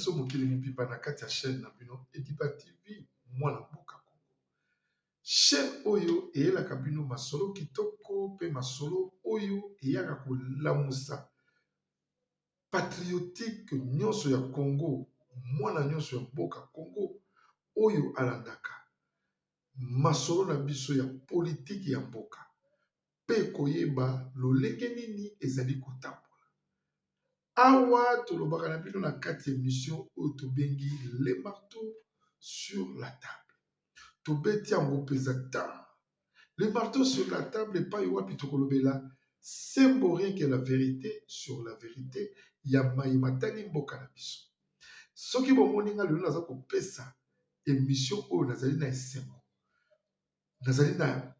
biso mokili mobimba na kati ya chaîne na bino Ediba TV mwana mboka Congo. Chaîne oyo eyelaka bino masolo kitoko pe masolo oyo eyaka kolamusa patriotique nyonso ya Congo, mwana nyonso ya mboka Congo oyo alandaka masolo na biso ya politiki ya mboka mpe koyeba lolenge nini ezali kotambola. Awa tolobaka na bino na kati ya emission oyo tobengi le marteau sur la table. Tobeti yango mpenza temps. Le marteau sur la table epai wapi tokolobela sembo rien que la verite sur la verite ya maye matali mboka na biso. Soki bomoni nga lelo naza kopesa emission oyo nazali na esengo nazali na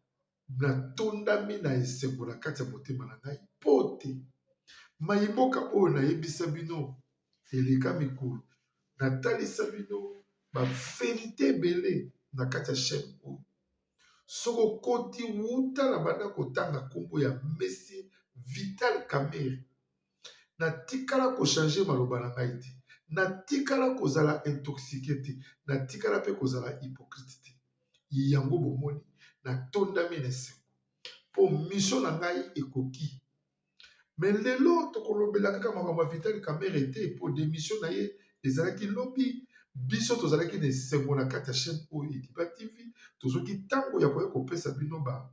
natondami na esengo na kati ya motema na ngai mpo te mayi mboka oyo nayebisa bino eleka mikolo natalisa bino ba verite ebele na kati ya chaîne oyo soki okoti wuta na banda kotanga nkombo ya Monsieur Vital Kamerhe natikala ko changer maloba na ngai te natikala kozala intoxique te natikala mpe kozala hypocrite te yango bomoni natondami na esengo mpo mission na ngai ekoki me lelo tokolobela kaka makambo ya Vital Kamerhe te mpo demission na ye ezalaki lobi biso tozalaki na esengo na kati ya chaîne oyo Ediba TV tozwaki ntango ya koya kopesa bino ba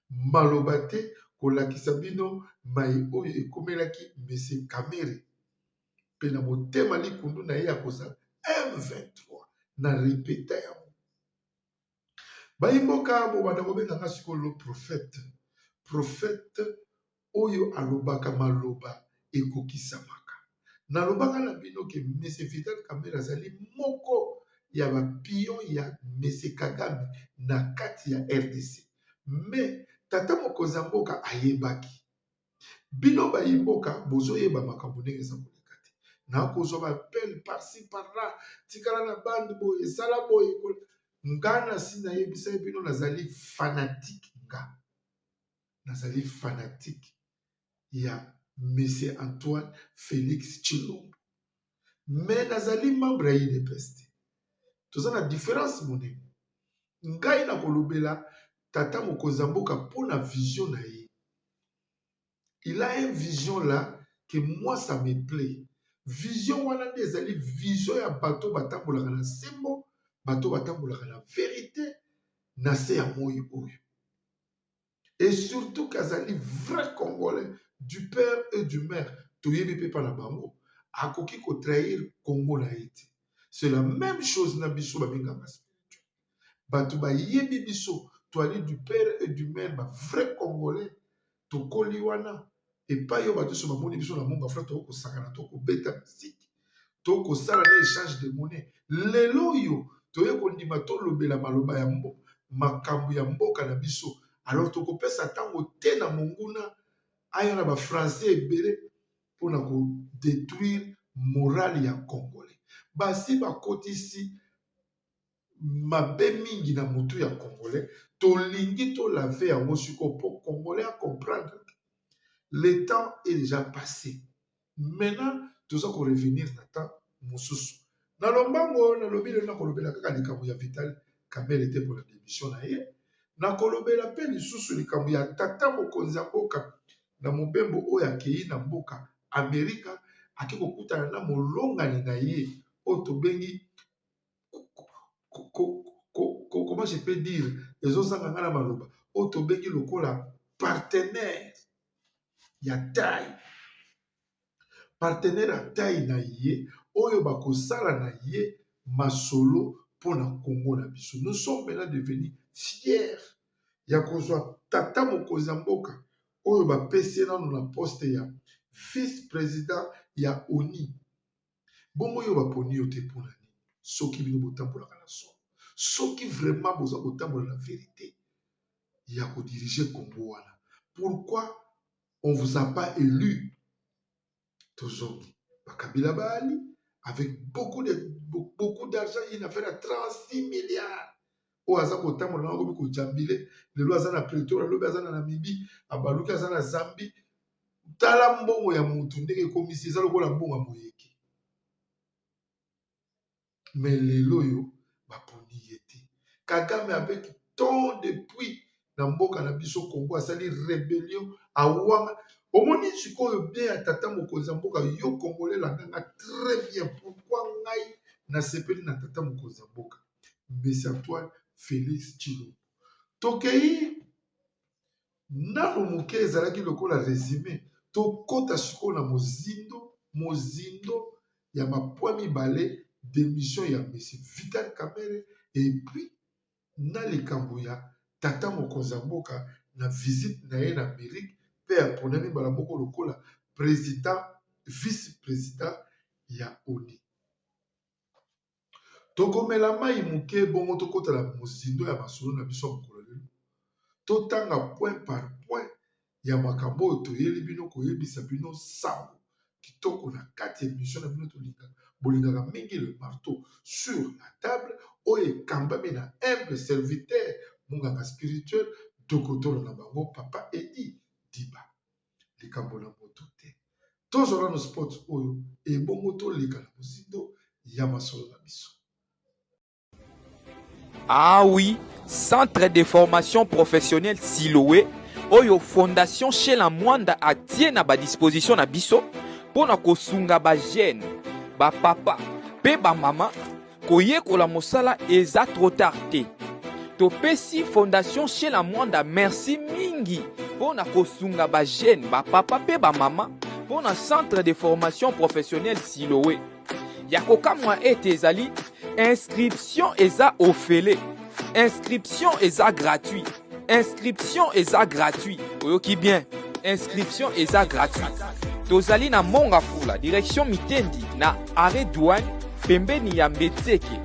maloba te kolakisa bino maye oyo ekomelaki Monsieur Kamerhe mpe na motema likundu na ye ya kozala M23 na repeta yango. Bayi mboka bobanda kobenga nga sikoyo lo prophète, prophète oyo alobaka maloba ekokisamaka. Nalobaka na bino ke Monsieur Vital Kamerhe azali moko ya ba pion ya Monsieur Kagame na kati ya RDC. Mais tata mokonzi ya mboka ayebaki. Bino bayi mboka bozoyeba makambo ndenge eza koleka te. Nakozwa ba appel par-ci par-là, tikala na bande boye, sala boye. Nga nasi nayebisaki bino nazali fanatique nga. Nazali fanatique ya Monsieur Antoine Felix Tshilombo. Mais nazali membre ya UDPS te. Toza na différence monene. Ngai nakolobela tata mokonzi ya mboka mpo na vision na ye. Il a un vision là que moi ça me plait. Vision wana nde ezali vision ya bato batambolaka na sembo, bato batambolaka na verite na se ya moi oyo. Et surtout qu'azali vrai congolais du père et du mère toyebi mpe epa na bango akoki ko trahir Congo na ye te. C'est la même chose na biso babengaka spirituel. Bato bayebi biso toali du père et du mère ba vrai congolais tokoli wana epai oyo bato nyonso bamoni biso na monga fula tokoki kosakana to kobeta miziki to kosala na echange de monnaie lelo oyo toye kondima tolobela maloba ya mbo, makambo ya mboka na biso alors tokopesa ntango te na monguna aya na bafrançais ebele mpona kodetruire morale ya congolais basi bakotisi mabe mingi na mutu ya congolais tolingi to lave yango sikoyo po congolais a comprendre le temps est déjà passé maintenant toza ko revenir na temps mosusu na lombango nalobi lelo nakolobela kaka likambo ya Vital Kamerhe te mpona demission na ye nakolobela mpe lisusu likambo ya tata mokonzi ya mboka na mobembo oyo akei na mboka Amerika ake kokutana na molongani na ye oyo tobengi comment je peux dire ezozanga nga na maloba oyo tobengi lokola partenaire ya taille partenaire ya taille na ye oyo bakosala na ye masolo mpo na Congo na biso. Nous sommes maintenant devenus fiers ya kozwa tata mokonzi ya mboka oyo bapesi ye nano na poste ya vice président ya ONU. Bongo yo baponi yo te pona nini? Soki bino botambolaka na solo, soki vraiment boza kotambola na verite ya ko diriger Congo wana, pourquoi on vous a pas élu? Tozongi ba Kabila baali avec beaucoup de beaucoup d'argent, une affaire à 36 milliards oyo aza kotambola na akomi kojambile lelo aza na Pretoria, lobi aza na Namibie, abaluki aza na Zambie. Tala mbongo ya mutu ndenge ekomisi eza lokola mbongo ya moyeke. Mais lelo oyo baponi ye te. Kagame avec tant depuis na mboka na biso Congo asali rebellion awanga. Omoni sikoyo bien ya tata mokonzi ya mboka, yo Congolais landa nga très bien. Pourquoi ngai nasepeli na tata mokonzi ya mboka Monsieur Antoine Félix Tshilombo? Tokei nano moke, ezalaki lokola résumé. Tokɔta sikoyo na mozindo, mozindo ya mapoint mibale: démission ya Monsieur Vital Kamerhe et puis na likambo ya tata mokonzi ya mboka na visite na ye na Amérique, mpe aponami mbala moko lokola président, vice président ya ONU. Tokomela mai moke, bongo tokɔta na mozindo ya masolo na biso ya mokolo lelo. Totanga point par point ya makambo oyo toyeli bino, koyebisa bino sango kitoko na kati ya émission na bino tolingaka, bolingaka mingi, Le Marteau sur la Table, oyo ekambami na humble serviteur, monganga spirituel, dokotolo na bango, Papa Edi Diba. Likambo na moto te. Tozwa nano sport oyo, ebongo toleka na mozindo ya masolo na biso. Ah oui, Centre de formation professionnelle Siloé, oyo Fondation Shela Mwanda atie na badisposition na biso mpo na kosunga bajeune, bapapa mpe bamama koyekola mosala. Eza trop tard te. Topesi Fondation Shela Mwanda merci mingi mpo na kosunga bajeune, bapapa mpe bamama mpo na Centre de formation professionnelle Siloé. Ya kokamwa ete ezali inscription eza ofele, inscription eza gratuit, inscription eza gratuit. Oyoki bien, inscription eza gratuit. Tozali na Mont-Ngafula, direction Mitendi, na arrêt douane, pembeni ya Mbetseke.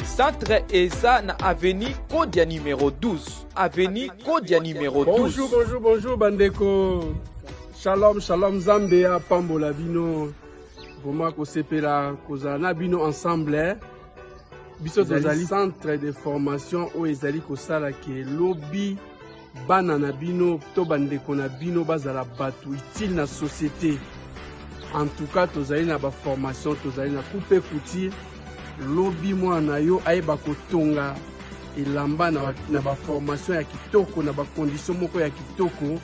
Centre eza na avenue Kodia numéro 12, avenue Kodia numéro 12. Bonjour, bonjour, bonjour bandeko. Shalom, shalom. Nzambe apambola bino. Vraiment kosepela kozala na bino ensemble, eh. Biso tozali centre de formation oyo ezali kosala ke lobi bana na bino to bandeko na bino bazala bato utile na société. En tout cas, tozali na baformation, tozali na coupe couture, lobi mwana na yo ayeba kotonga elamba na baformation ya kitoko, na bacondition moko ya kitoko.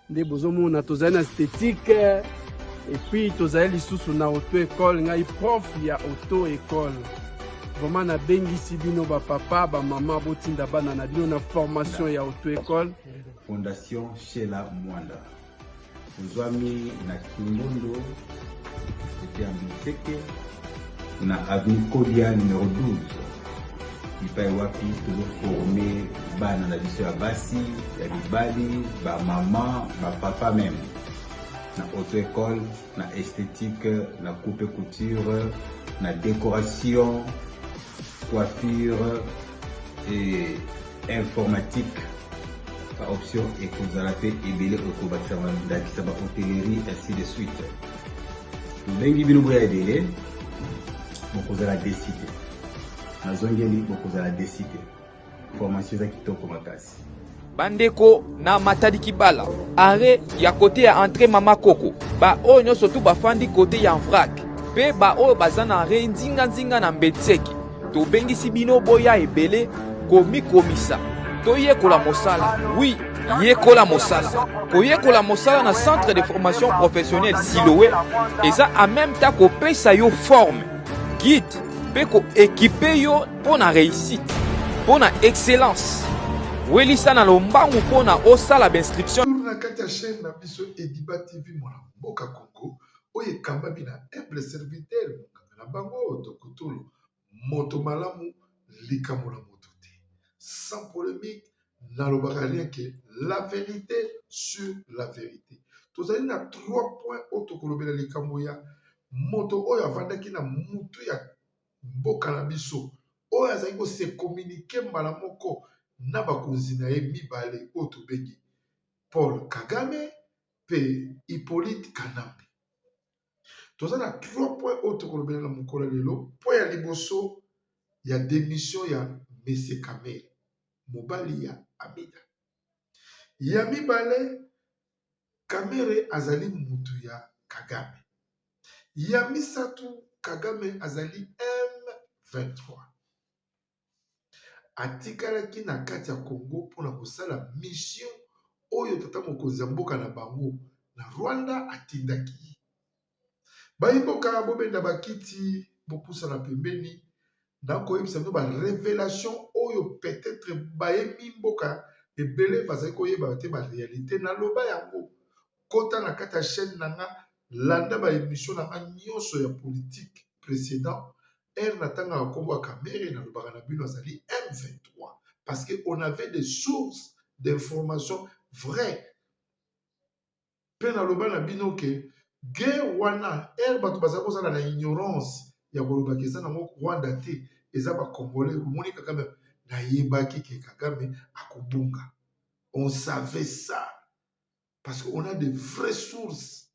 Nde bozomona, tozali na esthétique et puis tozali lisusu na auto école. Ngai prof ya auto école. Vraiment nabengisi bino, bapapa, bamama, botinda bana na bino na formation ya auto école. Fondation Shela Mwanda ozwami na Kimbondo, ete ya Mbiseke, na avenue Kodia numéro 12, bipai wapi tozoforme bana na biso ya basi, ya mibali, bamama, bapapa, même na auto école, na esthétique, na coupe couture, na décoration, coiffure et informatique. Baoption ekozala mpe ebele, okobakisa ndakisa bahôtellerie, ainsi de suite. Tobengi bino boya ebele, bokozala déçus te. Nazongeli, bokozala déçus te. Formation eza kitoko makasi. Bandeko na Matadi Kibala, arrêt ya côté ya entrée Mama Koko, baoyo nyonso tu bafandi côté ya Mvrak mpe baoyo baza na arrêt nzinganzinga na Mbetseke, tobengisi bino boya ebele komikomisa, toyekola mosala. Oui, yekola mosala. Koyekola mosala na Centre de formation professionnelle Siloé eza en même temps kopesa yo forme, guide mpe koéquiper yo mpo na réussite, mpo na excellence. Welisa na lombangu mpo na osala bainscription. Tour na kati ya chaîne na biso Ediba TV, mwana mboka Congo, oyo ekambami na humble serviteur, monganga na bango, dokotolo, moto malamu, likambo na moto te, sans polémique. Nalobaka rien que la vérité sur la vérité. Tozali na trois points oyo tokolobela: likambo ya moto oyo avandaki na mutu ya mboka na biso, oyo azali kose communiquer mbala moko na bakonzi na ye mibale oyo tobengi Paul Kagame mpe Hippolyte Kanambe. Toza na trois points oyo tokolobela na mokolo ya lelo. Point ya liboso, ya démission ya Monsieur Kamerhe, mobali ya Amida. Ya mibale, Kamerhe azali mutu ya Kagame. Ya misato, Kagame azali M23. Atikalaki na kati ya Congo mpona kosala mission oyo tata mokonzi ya mboka na bango na Rwanda atindaki ye. Bayi mboka, bobenda bakiti, bopusana pembeni, nakoyebisa bino ba révélation oyo peut-être bayemi mboka ebele bazali koyeba te ba réalité. Naloba yango, kota na kati ya chaîne na nga, landa ba émission na nga nyonso ya politique précédent. Ere natangaka nkombo ya Kamerhe, nalobaka na bino azali M23 parce que on avait des sources d'informations vraies. Mpe naloba na bino ke guerre wana, ere bato bazali kozala na ignorance ya kolobaka eza nango Rwanda te, eza bacongolais. Omoni Kagame, nayebaki ke Kagame akobunga. On savait ça parce qu'on a de vraies sources.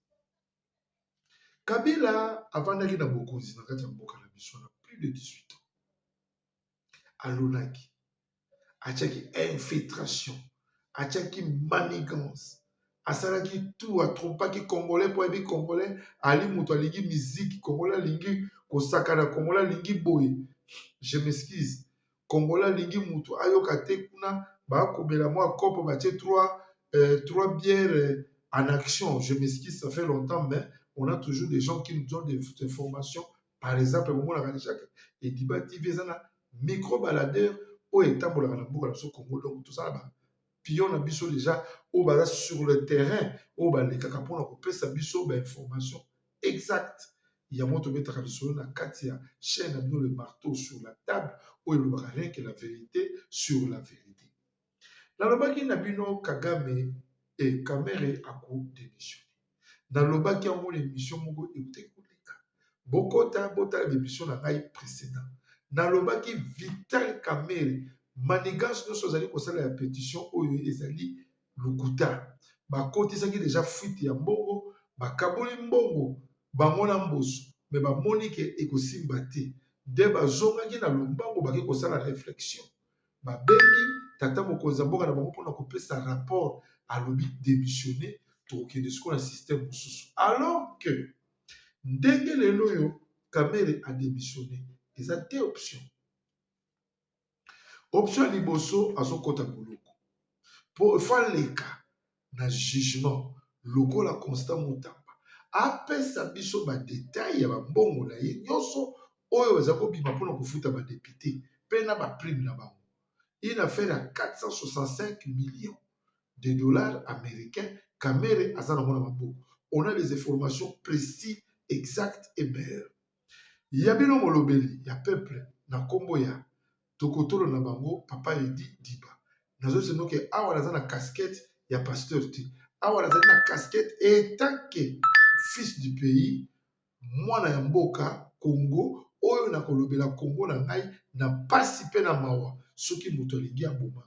Kabila avandaki na bokonzi na kati ya mboka na biso na plus de 18 ans. Alonaki, atiaki infiltration, atiaki manigance, asalaki tout, atrompaki Congolais mpo ayebi Congolais ali moto alingi miziki, Congolais alingi kosakana, Congolais alingi boye. Je m'excuse, Congolais alingi moto ayoka te kuna bakomela mwa kopo, batie trois bières en action. Je m'excuse, ça fait longtemps, mais on a toujours des gens qui nous donnent des informations. Par exemple, bomonaka déjà ke Ediba TV eza na micro baladeur oyo etambolaka na mboka na biso Congo. Donc tozala ba pion na biso déjà oyo baza sur le terrain, oyo balekaka mpona kopesa biso bainformation exacte. Yango tobetaka lisolo na kati ya chaîne na bino, Le Marteau sur la Table, oyo elobaka rien que la vérité sur la vérité. Nalobaki na bino Kagame e Kamerhe akodémissionne. Nalobaki yango na émission moko eutaki koleka. Bokota botala bémission na ngai précédent. Nalobaki Vital Kamerhe, manigance nyonso azali kosala ya pétition oyo ezali lokuta. Bakotisaki déjà fuite ya mbongo, bakaboli mbongo bango na Mboso, me bamoni ke ekosimba te, nde bazongaki na lombango, bake kosala réflexion. Babengi tata mokonzi ya mboka na bango mpona kopesa rapport. Alobi démissionne, tokokende sikoyo na système mosusu. Alors que ndenge lelo oyo Kamerhe adémissionne, eza te option. Option ya liboso, azokɔta boloko mpo efo aleka na jugement lokola Constant Mutamba, apesa biso badetail ya bambongo na ye nyonso oyo baza kobima mpona kofuta badéputé mpe na baprime na bango, une affaire ya 465 millions de dollars américains. Kamerhe aza nango na maboko. On a des informations précis, exactes et meilleures. Ya bino molobeli ya peuple na nkombo ya tokotolo na bango, papa Edi Diba. Nazoseno ke awa naza na casquette ya pasteur te, awa nazali na casquette étant que fils du pays, mwana ya mboka Congo oyo nakolobela Congo na ngai na pasi mpe na mawa soki moto alingi aboma.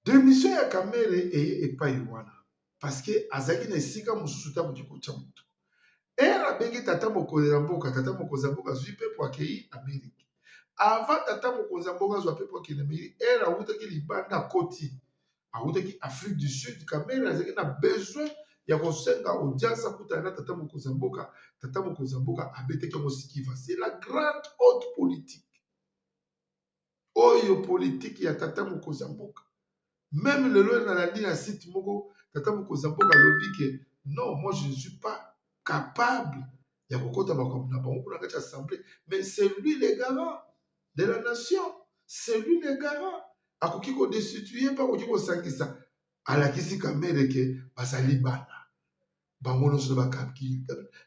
Démission ya Kamerhe eye epai wana parce que azalaki na esika mosusu te akoki kotya moto. Ere abengi tata mokonzi ya mboka, tata mokonzi ya mboka azwi mpepo, akei Amerike. Avant tata mokonzi ya mboka azwa mpepo akende Amerike, ere awutaki libanda, akoti, awutaki Afrique du Sud, Kamerhe azalaki na besoin ya kosenga audience, akutana na tata mokonzi ya mboka. Tata mokonzi ya mboka abetaki yango sikiva. C'est la grande haute politique oyo, politike ya tata mokonzi ya mboka. Même lelo nalandi na site moko, tata mokonzi ya mboka alobi ke non, moi je ne suis pas capable ya kokɔta makambo na bango kuna kati ya assemblée. Mais c'est lui le garant de la nation, c'est lui le garant. Akoki kodestituer mpe akoki kosangisa. Alakisi Kamerhe ke bazali bana bango nyonso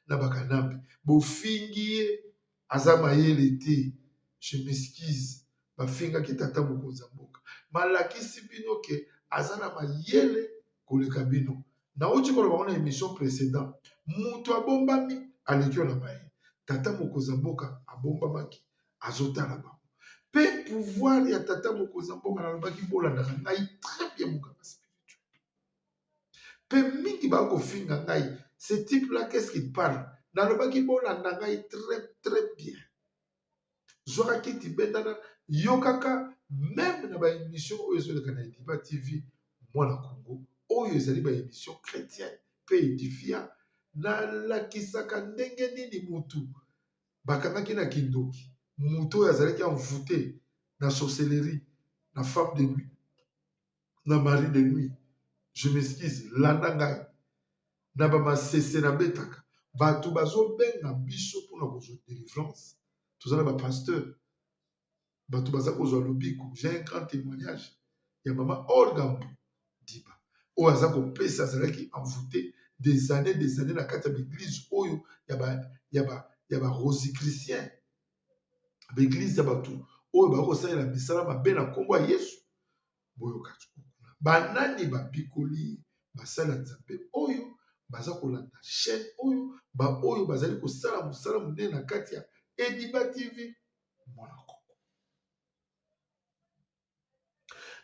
na bakanambe. Bofingi ye aza mayele te. Je m'excuse, bafingaki tata mokonzi ya mboka, malakisi bino ke aza na mayele koleka bino. Nauti koloba ngo na émission précédent, moto abombami aleki yo na mayele. Tata mokonzi ya mboka abombamaki, azotala bango mpe pouvoir ya tata mokonzi ya mboka. Nalobaki bolandaka ngai très bien, mokanga spirituel mpe mingi bakofinga ngai, ce type là, qu'est-ce qu'il parle? Nalobaki bolanda ngai très très bien, zwaka kiti, bendana, yokaka même na baémission oyo ezoleka na Ediba TV Mwana Congo, oyo ezali baémission chrétienne mpe édifiant. Nalakisaka ndenge nini mutu Bakangaki na kindoki moto oyo azalaki envoute na sorcellerie, na femme de nuit, na mari de nuit. Je m'excuse, landa ngai na ba masese nabetaka. Bato bazobenga biso mpona kozwa delivrance, toza na ba pasteur, bato baza kozwa lobiko. J'ai un grand témoignage ya mama Olga Mbu Diba oyo aza kopesa, azalaki envoûté des années des années na kati ya baeglise oyo ya ba rosicrucien, baeglise ya bato oyo bakoki kosalela misala mabe na nkombo ya Yesu. Boyoka banani babikoli basali ya Nzambe oyo baza kolanda chaîne oyo, baoyo bazali kosala mosala monene na kati ya Ediba TV mwana Kongo.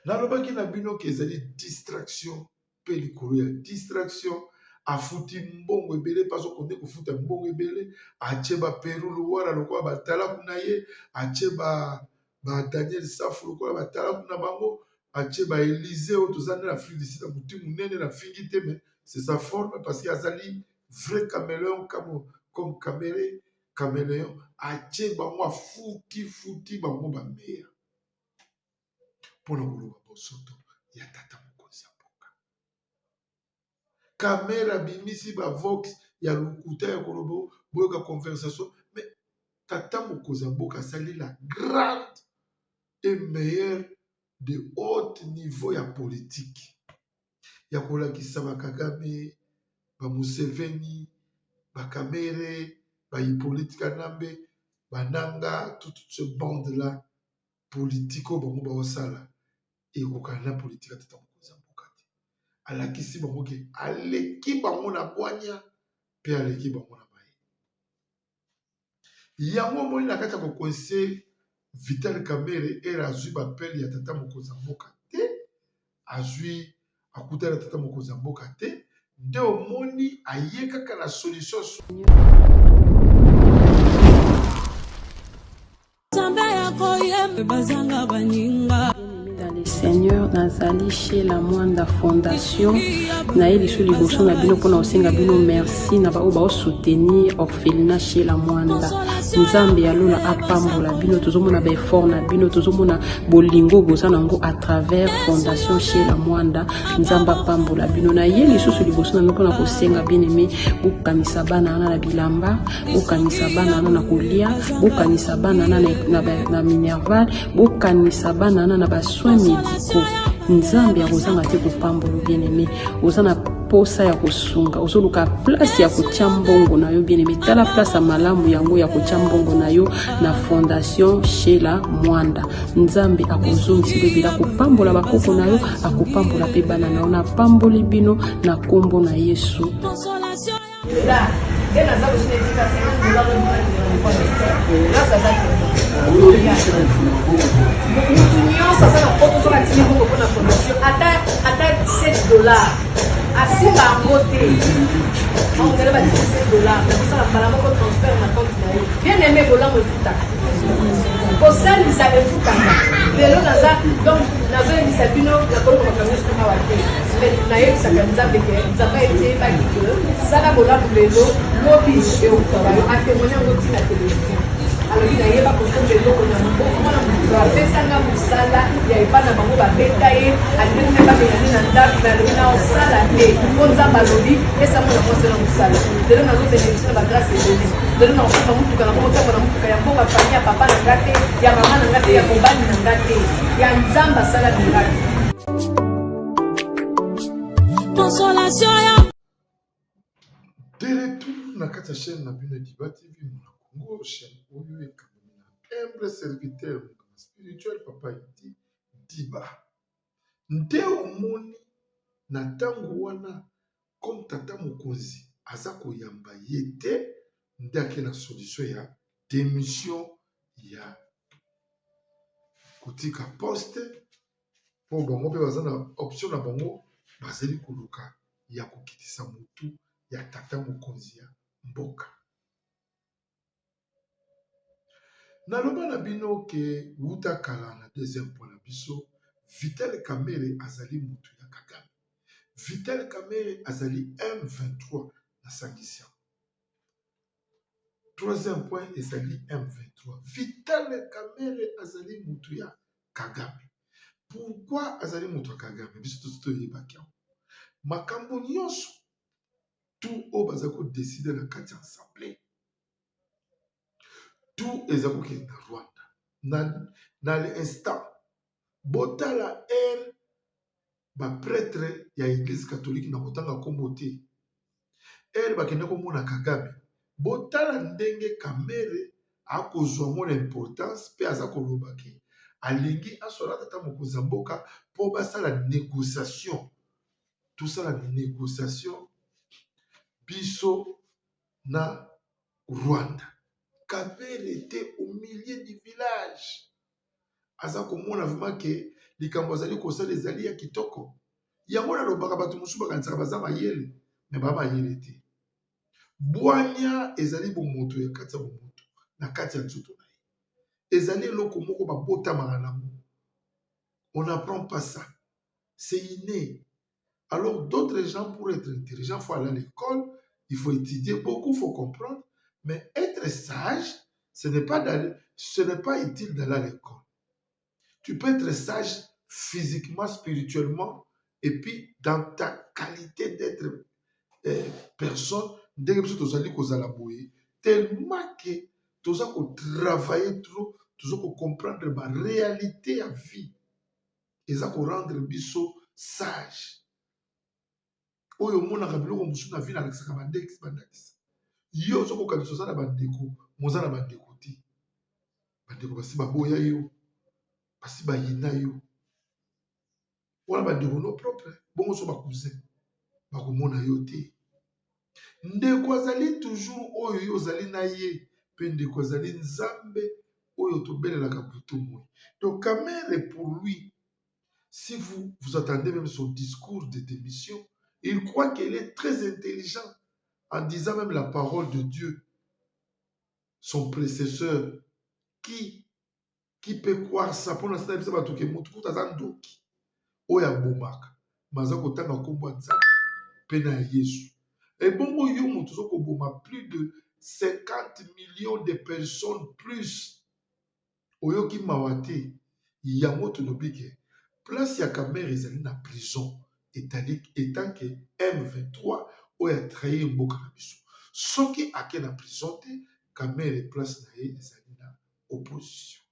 Nalobaki na bino ke ezali distraction mpe likolo ya distraction afuti mbongo ebele mpe azokonde kofuta mbongo ebele, atie ba Peru Luwara lokola batalaku na ye, atie ba Daniel Safu lokola batalaku na bango, atie ba Elysée oyo toza nde na Afrique du Sud, motu monene na fingi te, mais c'est sa forme parce que azali vrai caméléon comme Kamere caméléon, atie bango afuti futi bango bameya mpona koloba bosoto ya tata mokonzi ya mboka. Kamere abimisi ba vox ya lokuta ya koloba boyoka conversation, mais tata mokonzi ya mboka asali la grande et meilleure de haut niveau ya politique ya kolakisa ba Kagame, ba Museveni, ba Kamere, ba Hippolyte Kanambe, ba Nanga, toute ce bande là politique oyo bango baosala ekokana na politique ya tata mokonzi ya mboka te. Alakisi bango ke aleki bango na bwanya mpe aleki bango na mayele. Yango omoni na kati ya kokoinse Vital Kamerhe ere azwi bapele ya tata mokonzi ya mboka te, azwi akutani na tata mokonzi ya mboka te, nde omoni aye kaka na solution. Dans le Seigneur, nazali chez la Mwanda Fondation. Naye lisu liboso na bino mpona kosenga bino merci na baoyo baosoutenir orphelinat chez la Mwanda. Nzambe ya lola apambola bino, tozomona ba effort na bino, tozomona bolingo boza nango à travers Fondation chez la Mwanda. Nzambe apambola bino. Naye lisusu liboso na bino mpona kosenga bien aimé, bokanisa bana wana na bilamba, bokanisa bana wana na kolia, bokanisa bana wana na minerval, bokanisa bana wana na ba soins médicaux. Nzambe akozanga te kopambola bien aimé. Oza na posa ya kosunga, ozoluka place ya kotia mbongo na yo bien aimé, tala place ya malamu yango ya kotia mbongo na yo na Fondation Shela Mwanda. Nzambe akozongisa ebele, akopambola bakoko na yo, akopambola pe bana na yo. Napamboli bino na kombo na Yesu. Mutu nyonso aza na poto soki atindi mbongo mpona fondation ata 7 dollar asimba yango te, ongele batindi 7 dollar nakosala mbala moko transfert na compte na ye. Bien aimé, bolamu efutaka, kosalisa efutaka. Lelo naza donc nazoyebisa bino, nakoloba makambo nyonso awa te, mais nayebisaka Nzambe ke Nzambe ayebaki ke sala bolamu lelo, lobi eokutaka yo. Atémoigne yango ntina televizio, alobi nayeba kosomba eloko na maboko. Mwana motu apesanga mosala ya epai na bango, babeta ye, alingaki mpe babengani na ndako, me alobi na osala te mpo Nzambe alobi pesa mwana mwasi na mosala. Lelo nazobénéficie na bagrâce ebele. Lelo nakosomba motuka na bongo, ntango na motuka ya mboka famille ya papa na nga te, ya mama na nga te, ya mobali na nga te, ya Nzambe asala miracle. Consolation ya De retour na kati ya chaîne na bino Ediba TV Mona Congo, chaîne oyo ekambami na humble serviteur monganga spirituel papa Edi Diba. Nde omoni na ntango wana comme tata mokonzi aza koyamba ye te, nde ake na solution ya démission, ya kotika poste, mpo bango mpe baza na option na bango, bazali koluka ya kokitisa motu ya tata mokonzi ya mboka. Naloba na bino ke wuta kala na deuxième point na biso, Vital Kamerhe azali motu ya Kagame. Vital Kamerhe azali M23 nasangisi yango. Troisième point ezali M23. Vital Kamerhe azali mutu ya Kagame. Pourquoi azali mutu ya Kagame? Biso tosi toyebaki yango. Makambo nyonso tout oyo baza ko décider na kati ya assemblée, tout eza kokende na Rwanda. Na l'instant, botala aire ba prêtre ya église catholique na kotanga nkombo te, ere bakende komona Kagame, botala ndenge Kamerhe akozwa ngo na importance mpe aza koloba ke alingi asola tata mokonzi ya mboka mpo basala négociation, tosala négociation biso na Rwanda. Kamerhe était au milieu du village, aza komona vraiment ke likambo azali kosala ezali ya kitoko. Yango nalobaka, bato mosusu bakanisaka baza mayele, me ba mayele te. Bwanya ezali bomoto ya kati ya bomoto na kati ya nzoto na ye, ezali eloko moko babotamaka nango, on n'apprend pas ça, c'est inné. Alors d'autres gens, pour être intelligent, faut aller à l'école, il faut étudier beaucoup, faut comprendre. Mais être sage, ce n'est pas utile d'aller à l'école. Tu peux être sage physiquement, spirituellement, et puis dans ta qualité d'être personne, ndenge biso tozali kozala boye, tellement que toza kotravailler trop, toza kocomprendre baréalité ya vie, eza korendre biso sage. Oyo omonaka biloko mosusu na vie, nalakisaka bandakisa. Yo oza kokanisa oza na bandeko, moza na bandeko te. Bandeko basi baboya yo, basi bayina yo. Wana bandeko no propre, bongo so bacousin bakomona yo te. Ndeko azali toujours oyo yo ozali na ye, mpe ndeko azali Nzambe oyo tobelelaka butu moi. Donc Kamerhe, pour lui, si vous vous attendez même son discours de démission, il croit qu'il est très intelligent en disant même la parole de Dieu, son prédécesseur. Qui peut croire ça? Mpona sina biso bato ke motu kutu aza ndoki oyo abomaka, baza kotanga nkombo ya Nzambe mpe na ya Yesu. Ebongo yo moto oza koboma plus de 50 millions de personnes plus, oyoki mawa te? Yango tolobi ke place ya Kamerhe ezali na prison etant que M23 oyo atrahir mboka na biso. Soki ake na prison te, Kamerhe place na ye ezali na opposition.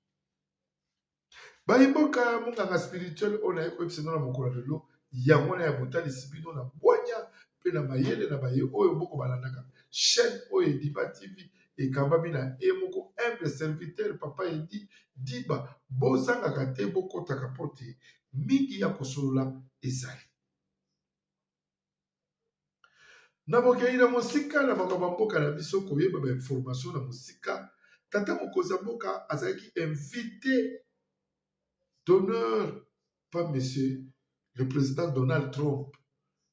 Bayimboka, monganga spirituel oyo naye koyebisa bino na mokolo ya lelo, yango wana ya botalisi bino na bwanya mpe na mayele na baye oyo moko balandaka chaîne oyo Ediba TV, ekambami na ye moko humble serviteur Papa Edi Diba. Bozangaka te, bokɔtaka mpo te mingi ya kosolola ezali. Na bokei na mosika na makambo ya mboka na biso, koyeba bainformation na mosika, tata mokonzi ya mboka azalaki invité d'honneur par monsieur le président Donald Trump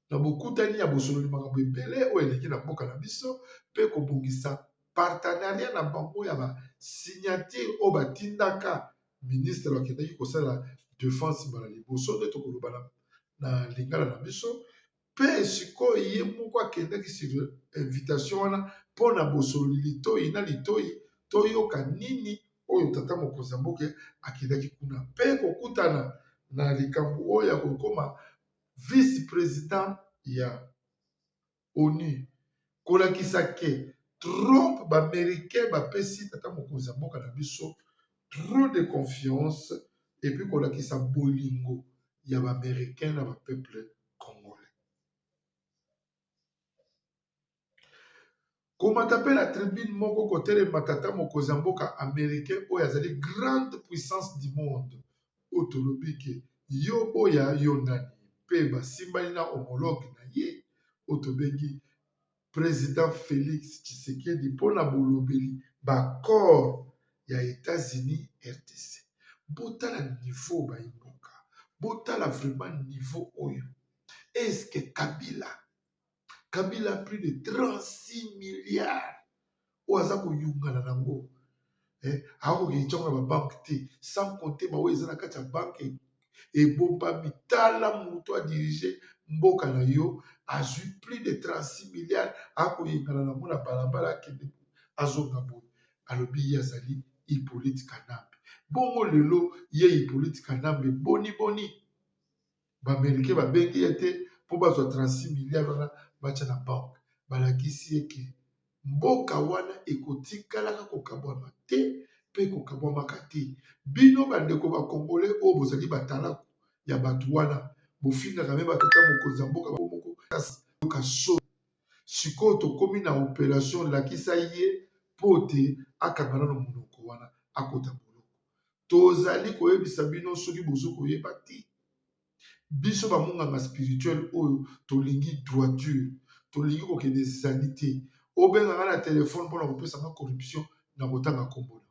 na bokutani ya bosololi makambo ebele oyo eleki na mboka na biso mpe kobongisa partenariat na bango ya basignature oyo batindaka ministre bakendaki kosala défense mbala liboso, nde tokoloba na lingala na biso. Mpe sikoyo ye moko akendaki sur invitation wana mpo na bosololi litoi na litoi, toyoka nini oyo tata mokonzi ya mboka akendaki kuna mpe kokutana na likambo oyo ya kokoma vice président ya ONU, kolakisa ke Trump, baaméricain bapesi tata mokonzi ya mboka na biso trop de confiance, et puis kolakisa bolingo ya baaméricain na bapeuple congolais. Komata mpe na tribune moko, kotelema tata mokonzi ya mboka américain oyo azali grande puissance du monde, oyo tolobi ke yo boya yo nani, mpe basimbani na homologue na ye oyo tobengi président Félix Tshisekedi mpona bolobeli baaccord ya États-Unis RDC. Botala niveau, bayimboka, botala vraiment niveau oyo. Est-ce Kabila, Kabila plus de 36 milliards oyo aza koyungana nango, akoki ntango na babanke te, sans compter baoyo eza na kati ya banke ebombami. Tala moto adirige mboka na yo, azwi plus de 36 milliards, akoyengana nango na balabala, akende. azonga boye. Alobi ye azali Hyppolite Kanambe. Bongo lelo ye Hyppolite Kanambe boni boni ba americain babengi ye te mpo bazwa 36 milliards wana batya na banque. Balakisi ye ke mboka wana ekotikalaka kokabwama te mpe ekokabwamaka te. Bino bandeko ba congolais oyo bozali batalaku ya bato wana bofingaka me batata mokonzi ya mboka moko yoka soni. Sikoyo tokomi na operation lakisa ye mpo te akanga nano monoko wana akota boloko. Tozali koyebisa bino soki bozo koyeba te. Biso ba munganga spirituel oyo tolingi droiture, tolingi kokende zizanie te. Obenga nga na telephone pona kopesa nga corruption na kotanga kombo na yo.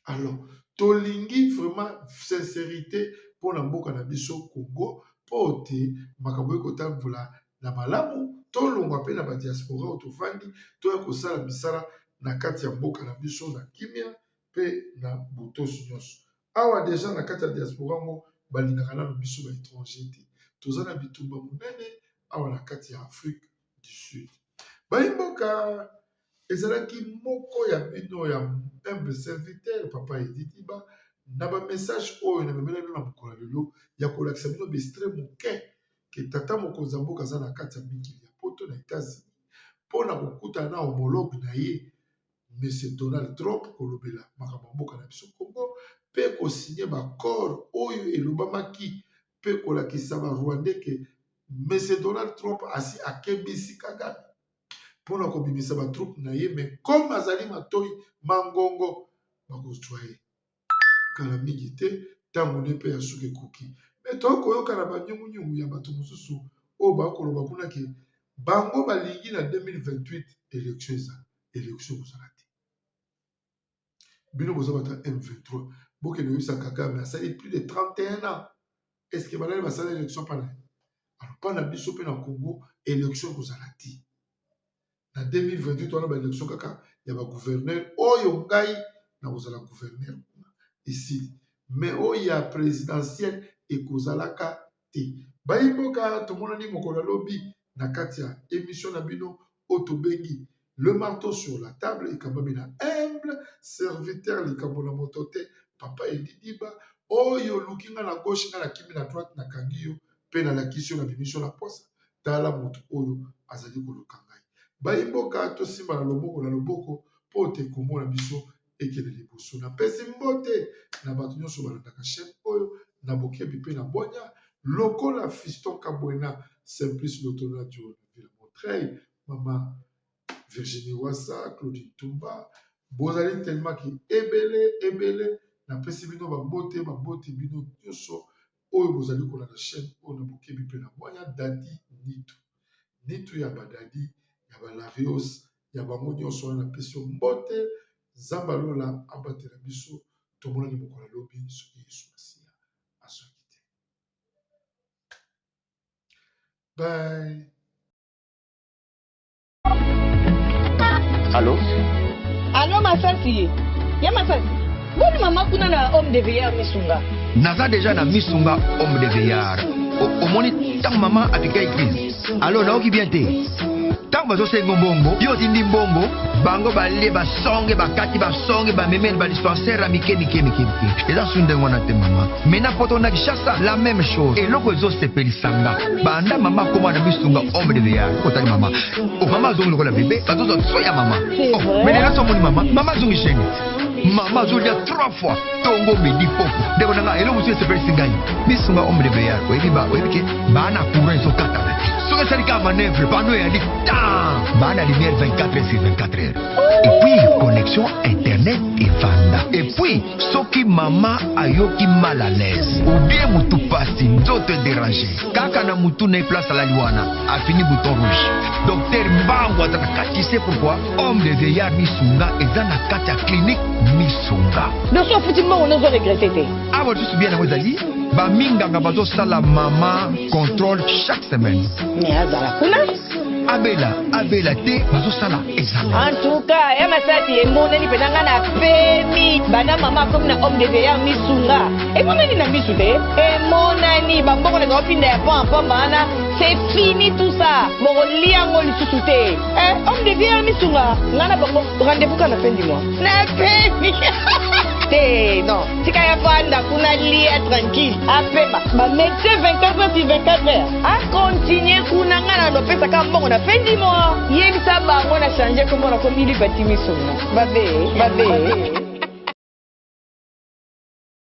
Alors tolingi vraiment sincerite pona mboka na biso Congo po te makambo ekotambola na malamu, tolongwa pe na ba diaspora oyo tovandi toya kosala misala na kati ya mboka na biso na kimia pe na botosi nyonso. Awa dejà na kati ya diaspora ngo balingaka nanu biso ba etranger te. Toza na bitumba monene awa na kati ya Afrique du Sud. Bayi mboka ezalaki moko ya bino ya humble serviteur papa Eddy Diba na ba message oyo na memela bino na mokolo ya lelo ya kolakisa bino ba extrait moke ke tata mokonzi ya mboka aza na kati ya mikili ya poto na Etats-Unis mpo na kokutana na homologue na ye Monsieur Donald Trump kolobela makambo ya mboka na biso Congo mpe ko signer ba accord oyo elobamaki mpe kolakisa ba Rwandais ke Monsieur Donald Trump asi akebisi Kagame mpo na kobimisa ba troupes na ye mais comme azali matoyi mangongo bakozwa ye. Kala mingi te, ntango ne mpe ya suka ekoki. Mais toyaki koyoka na ba nyungu-nyungu ya bato mosusu oyo bakoloba kuna ke bango balingi na 2028 election ezala. Election ekozala te. Bino boza bato ya M23, bokende koyebisa Kagame asali plus de 31 ans. Est-ce que banani basala election mpa na ye? Alors mpa na biso mpe na Congo election ekozala te. Na 2028 wana ba election kaka ya ba gouverneur oyo ngai nakozala gouverneur kuna esili mais oyo ya presidentielle ekozalaka te. Bayi mboka tomonani mokolo ya lobi na kati ya emission na bino oyo tobengi le marteau sur la table ekambami na humble serviteur likambo na moto te papa Eddy Diba oyo oluki nga na gauche nga nakimi na droite nakangi yo pe nalakisi yo na bimisi yo na pwasa Tala moto oyo azali koluka ngai. Bayi mboka, tosimbana loboko na loboko mpo te Congo na biso ekende liboso. Napesi mbote na bato nyonso balandaka chaine oyo na bokebi mpe na bwanya lokola Fiston Kabwena, Simplice Lotonadio na Villa Montreuil, mama Virginie Wassa, Claudine Tumba, bozali tellement ki ebele ebele. Napesi bino ba mbote, ba mbote bino nyonso oyo bozali kolanda chaine oyo na bokebi mpe na bwanya. Daddy Nitu, Nitu ya ba Daddy, ya ba Larios, ya bango nyonso wana napesi yo mbote. Nzambe ya lola abatela biso. Tomonani mokolo ya lobi soki Yesu Masiya azongi te. Bye. Allo? Allo Masasi? Ya Masasi? Boni mama kuna na homme de veillard Misunga? Naza deja na Misunga homme de veillard. Omoni ntango mama apika église. Allo nayoki bien te. Ntango bazosenga mbongo, yo otindi mbongo, bango balie basonge bakati basonge bamemeli ba dispensaire ya mike mike mike mike. Eza su ndenge wana te mama. Mais na poto na Kinshasa la même chose. Eloko ezosepelisa nga banda mama akoma na misunga homme de veillard otali mama oh, mama azongi lokola bebe bazozwa so ya mama oh, mais lelo somoni mama mama azongi jeune mama azolia trois fois tongo midi poko ndeko na nga eloko mosusu esepelisi ngai misunga homme de veillard oyebi ba oyebi ke baa na courant ezokatana te soki esali kaka manœuvre pano eyali tan baa na lumière 24 heures sur 24 heures et puis connexion internet evanda et puis Soki mama ayoki mal à l'aise ou bien mutu pasi nzoto e deranger kaka na mutu na ye place alali wana afini bouton rouge docteur mbangu aza na kati tu sais pourquoi homme de vieillard misunga eza na kati ya clinique misunga. Donc soki ofuti mbongo nde ozo regretter te? Awa lisusu bien yango ezali ba minganga bazo sala mama controle chaque semaine. Mais azala kuna. Abela abela te bazo sala examen. En tout cas, ya masasi emonani pena nga na pemi banda mama akomi na homme de veillard misunga emonani na misu te emonani bambongo na bango pinda ya pamba pamba wana. C'est fini tout ça. Bokolia yango lisusu te. Eh, homme de vie misunga. Nga na bango rendez-vous kana fin du mois. Na peni. Te, non. Tika ya fanda kuna lia tranquille. Apema. Ba médecin 24 heures sur 24 heures. A continuer kuna nga na lopesaka mbongo na fin du mois. Yebisa bango na changer kombo na komi lipati misunga. Babe, babe.